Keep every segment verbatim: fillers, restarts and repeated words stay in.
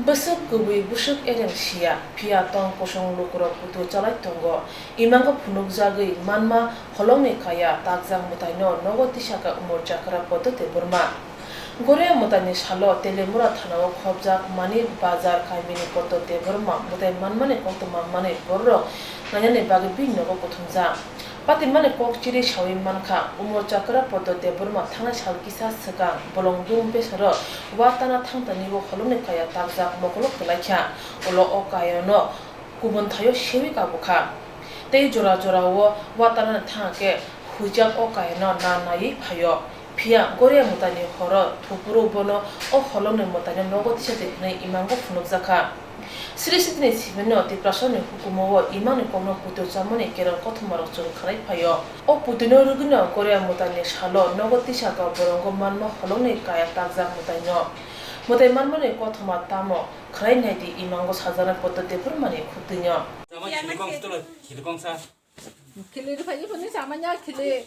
Bwswk kubui bwswk ereng siya, phiya tong kosong lukurok putu chalai tongo. Imango phunukjagwi manma holongni kaya takjak mwtaino nogo tisaka Umor Chakra Poddo Debbarma. Goria mwtaini salo Telemura thanao khopjak Manik Bazar kamini Poddo Debbarma mwtai manmani koktwma manwi bororok nainani bagwi bini nogo kuthumjak. Patimani kok chiri sawi mankha, Umor Chakra Poddo Debbarma thangnai sal kisa swkang bolong bini besaro wa tana thangtani o holongni kaya takjak mokolok kwlaikha, ulo o kayano kubun thaio sewi kabukha. Tei jora jorao wa tanani thangkhe huijak o kayano na naiwi phaio. Phiya Goria mwtaini horo thupuru bono o holongni mwtaino nogo tisa twi hwnwi imango phunukjakha. Sri Sitini simino Tiprasani hukumo o imangni kokno putu chamani kerong kothoma rok chwng khanai phaio. O putuno rwgwino Goria mwtaini salo nogo tisaka borongo manma holongni kaya takjak mwtaino. Mwtai manmani kothoma tamo khanai naidi imango sajaknai Poddo Debbarmani khutwino. Khili rwphai phone ni samanya khili.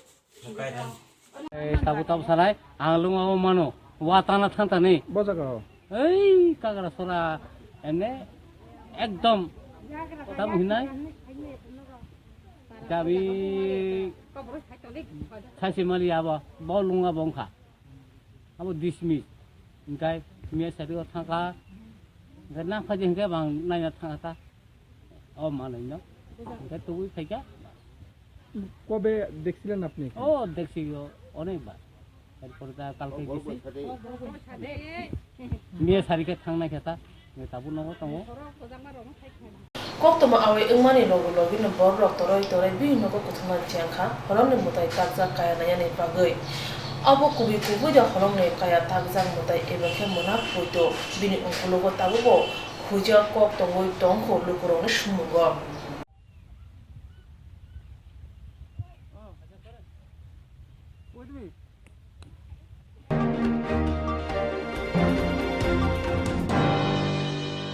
Ei, tabu tabu sanai, ang lung abo mano, wa tana thang tani. Bo jaga o. Ei, kagra sora, ene, ekdom, tabu hinai. Jabi, saisi mali abo, bo lung abo wngkha. Abo dismiss. Hingkai miya sari o thangkha. Hingkai nang phaidi hingkai bang naina thangkha ta. O manwi no. Hingkai tubui phaikha. কবে দেখছিলেন আপনি এখানে? ও দেখছি, ও অনেকবার। এরপরে তা কালকে গেছি। মিয়া সারিকে থাংনাই খেতা, tabuk nogo tongo. Koktwma awi wngmani logi logino bororok toroi toroi bini nogo kuthumna chengkha holongni mwtai takjak kaya nainani bagwi. Abo kubui kubui da holongni kaya takjak mwtai eba khe mwnak poito, bini ungkulugo tabukbo huijak kok tongwi tongkho lukurokni summungo.